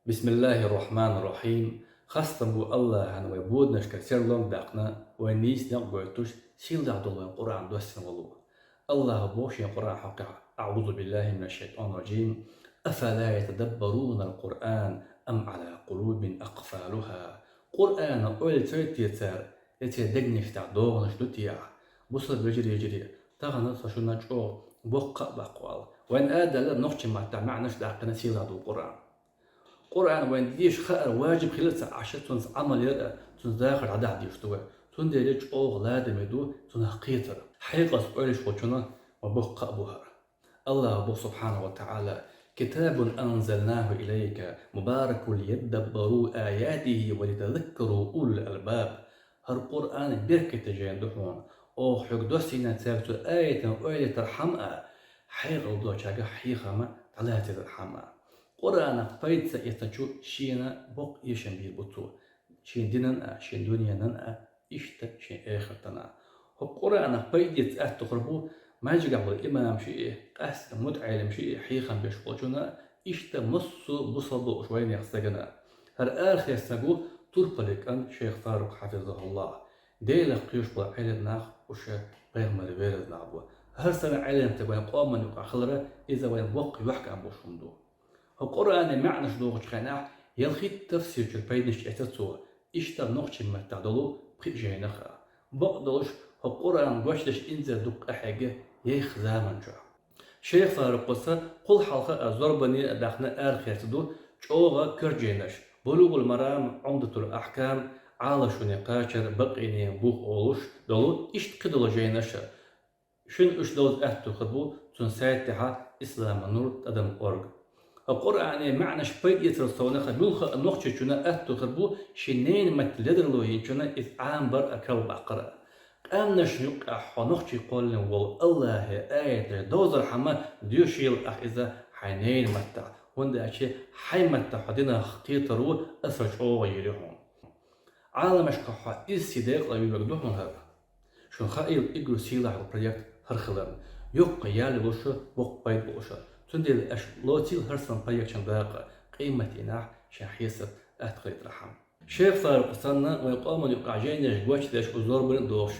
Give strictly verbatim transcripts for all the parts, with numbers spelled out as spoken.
بسم الله الرحمن الرحيم. Хастам бу Аллахьан вай боданашкара серлонг баьккхина, вай нийса некъ гойтуш, сийладаь долу вайн Къуръан доссийна волу. Аллахьа боху шен Къуръан хьокъехь: أعوذ بالله من الشيطان الرجيم. أفلا يتدبرون القرآن أم على قلوب أقفالها. Къуръанан ойла ца йоьттий цара, я церан дегнаш тӀехь догӀанаш ду те ахь? Бусалба вежарий, йижарий, тахана со шуна чӀогӀа боккха а баккхавала. Вайна арадала нохчийн маттахь маьӀнаш даккхина сийладаь долу Къуръан. Къуръан вайна деша хаар важиб хилла а ца Ӏаш, цуьнца Ӏамал яр а, цуьнца дахар дӀадахьа дезаш ду вай. Цундела чӀогӀа ладаме ду цунах кхетар. Хьекъалца ойлаш волчунна ма боккха а бу хӀара. Аллахьа боху субхьанаху ва таӀала: كتاب أنزلناه إليك مبارك ليدبروا آياته وليتذكر أولو الألباب. ХӀара Къуръан беркате жайна ду хьуна. Оха хьоьга доссийна цаьрга цу аятан ойла ятархьама а, хьекъал долчаьрга хьехам дӀалацадархьама а. Къуръанах пайда ца эцначу шена боккха эшам бийр бу цо, шен динан а, шен дуьненан а, иштта шен эхартан а. ХӀокху Къуръанах пайда эца аьтто хир бу маьждигехь болу имамаш а, къаьсттина мутаӀеламаш а, хьехам беш болчунна а, иштта массо а бусалба бууш вайнехан стагана а. ХӀара арахецна стаг ву турпале кӀант шайх Фарукъ хьафизахуллахь. Делах кхоьруш болу Ӏелам нах уьш пайхамаран верас нах бу. ХӀара санна Ӏелам стаг вайн къоман юкъахь хилар, иза вайна боккха юьхькӀам болуш хӀума ду. ХӀокху Къуръанан маьӀнаш дохучу хенахь, ялхитта тафсир чуьра пайданаш эцна цо, иштта нохчийн маттахь долу пхи жайнах а. Бакъдолуш, хӀокху Къуръан гочдеш инзаре дукха къахьегна яххачу заманчохь. Шайх Фарукъас кхул хьалха а, зорбане а даьхна арахецна ду чӀогӀа коьрта жайнаш: Булугъул Марам, Ӏумдатул Ахькам, Ӏалашонан кхачар, Бакъийан бух олуш долу, иштта кхидолу жайнаш а. Шуна уьш довза аьтто хир бу цуьнан сайта тӀехь Исламан нур тӀадам орг. ХӀокху Къуръанан маьӀнаш пайда эцарал совнаха муьлхха а нохчичунна аьтто хир бу шен ненан маттан ледарло йинчунна иза Ӏамабар а, карладаккхар а. Къаьмнашна юккъехь хьо нохчий кхоллина волу Аллахьан аяташ довзархьама доьшийла ахь иза хьайн ненан маттахь, хӀунда аьлча хьайн маттахь хьо динах кхетаро аса чӀогӀа йийр ю хьуна. Ӏаламашкахь хьо изза декъала вуьйлург ду хьуна хӀара. Шуна хаийла, уггар сийлахь йолу проект хӀара хиларна. Йоккха ял йолуш а, боккха пайда болуш а. Цундела аша лоцийла хӀара санна проектан дакъа, къематдийнахь шайн хьесап атта хилийтархьама. Шайх Фарукъ санна вайн къоман юкъахь жайнаш гочдеш, узорбан а дохуш,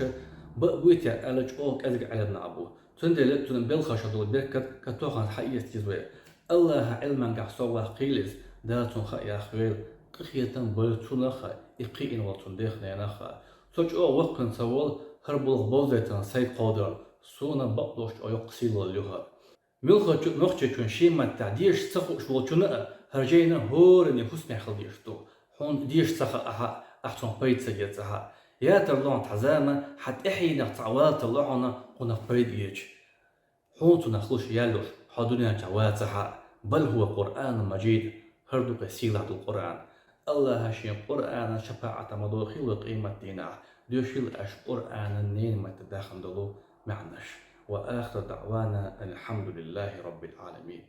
бакъ буй те аьлла чӀогӀа кӀезиг Ӏелам нах бу. Цундела цуьнан белхашка долу беркат катохана хьаэца деза вай. Аллахьан Ӏилманехь совгӀат хийла иза, Дала цунна хаа яххийла, къинхетам бойла цунах а, и кхиийна волу цуьнан дех-ненах а. Со чӀогӀа воккхана ца волу хӀара болх бовзийтарна сайга кховдарал, суна бакъдолуш чӀогӀа йоккха сийлалла ю хӀара. Муьлххачу нохчичунна шен маттахь деша ца хууш волчунна а хӀара жайна хӀоранна хӀусамехь хила дезаш ду. Хьуна деша ца хаахь а, ахь цунах пайда ца эцахь а. Ятар ло хьуна цхьа зама, хьан тӀаьхьенах цхьаъ вала тарло хьуна кхунах пайда эцча. Хьуна цунах луш ял йолуш хьо дуьнен чохь вацахь а. بل هو قرآن مجيد. ХӀара ду кхин сийлахь долу Къуръан. Аллахьа шен Къуръанан шапаӀатехь ма дохийла вай къематдийнахь, доьшийла аша Къуръанан ненан маттахь даьхна долу маьӀнаш. وآخر دعوانا أن الحمد لله رب العالمين.